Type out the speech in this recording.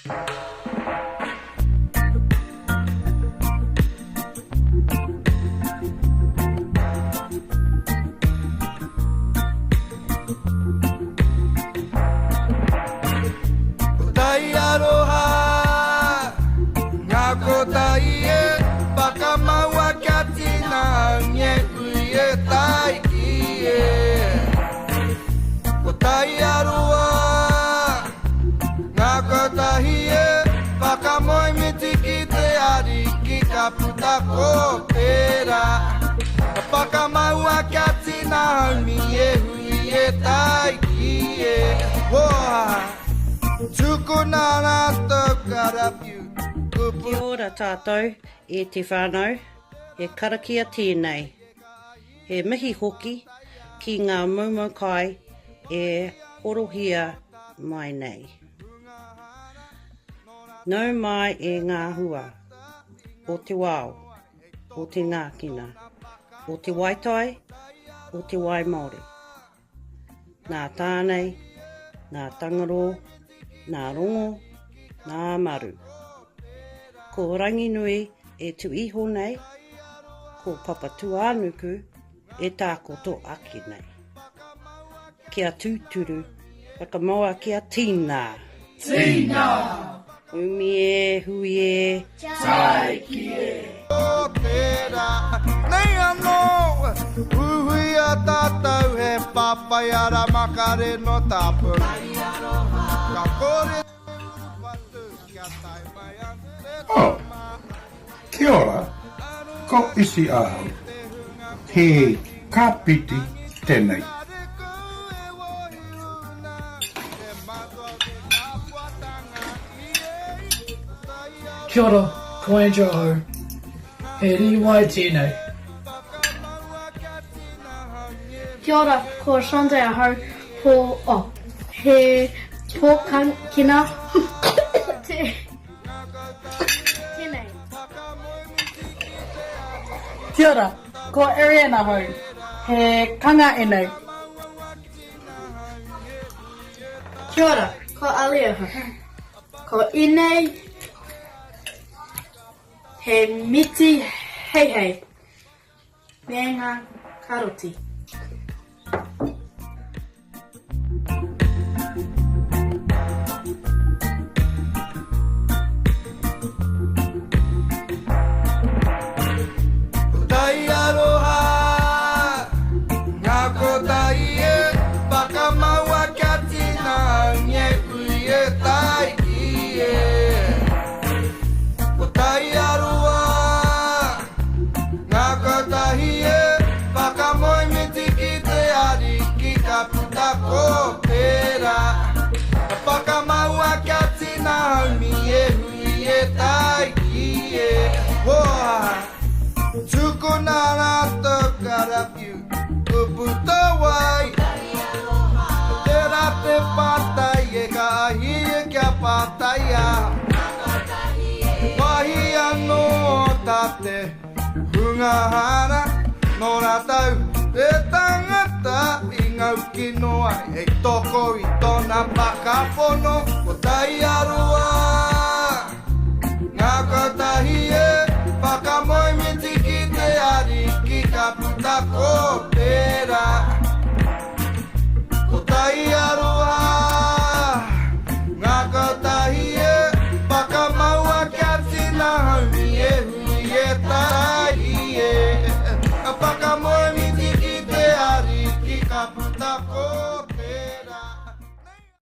Ko tai aroha, ngā kotahi e, whakamaua kia tina e ui e taiki e. Ko tai aroha, ngā kotahi e, whakamoemiti ki te Ariki ka puta ko tērā. Whakamaua kia tina haumi e hui e taiki e. Whoa. Tukuna rātou karawhiu kupu. Kia ora tātou e te whānau, he karakia tēnei. He mihi hoki ki ngā momo kai e horohia mai nei. Nau mai e ngā hua o te wao, o te ngākina, o te waitai, o te wai Māori. Nā Tāne, nā Tangaroa, nā Rongo, nā Maru. Ko Ranginui e tū iho nei, ko Papatūānuku e tākoto ake nei. Kia tūturu, whakamaua kia tīnā! Tīnā! Umi e, hui e! Tāiki e! Tērā, nei anō, uhuia tātou he whawhai ara makare no tāpou. Ka kore te urupatu kia tae mai an te Oh, kia ora, ko Isi ahau. He kapiti tenei. Kia ora, ko Andrew ahau. He rīwai tēnei. Kia ora, ko Shonda ahau. Ko, oh, he pōkankina tēnei. Kia ora, ko Ariane ahau. He kanga enei. Kia ora, ko Ali ahau. Ko enei he miti heihei me nga karoti. Ko tai aroha, ngā kotahi e, whakamaua kia tina e ui e taiki e. Ko tai aroha, ngā kotahi e, whakamoemiti ki te Ariki ka puta ko tērā. Whakamaua kia tina haumi e hui e taiki e. Hoa! Tukuna rātou karawhiu kupu tawai. Tērā te pātai e ka hia kia pātaia. Wāhi anō tā te hunga hara nō rātou te tangata i ngau kino ai hei toko i tōna whakapono. Ko tai.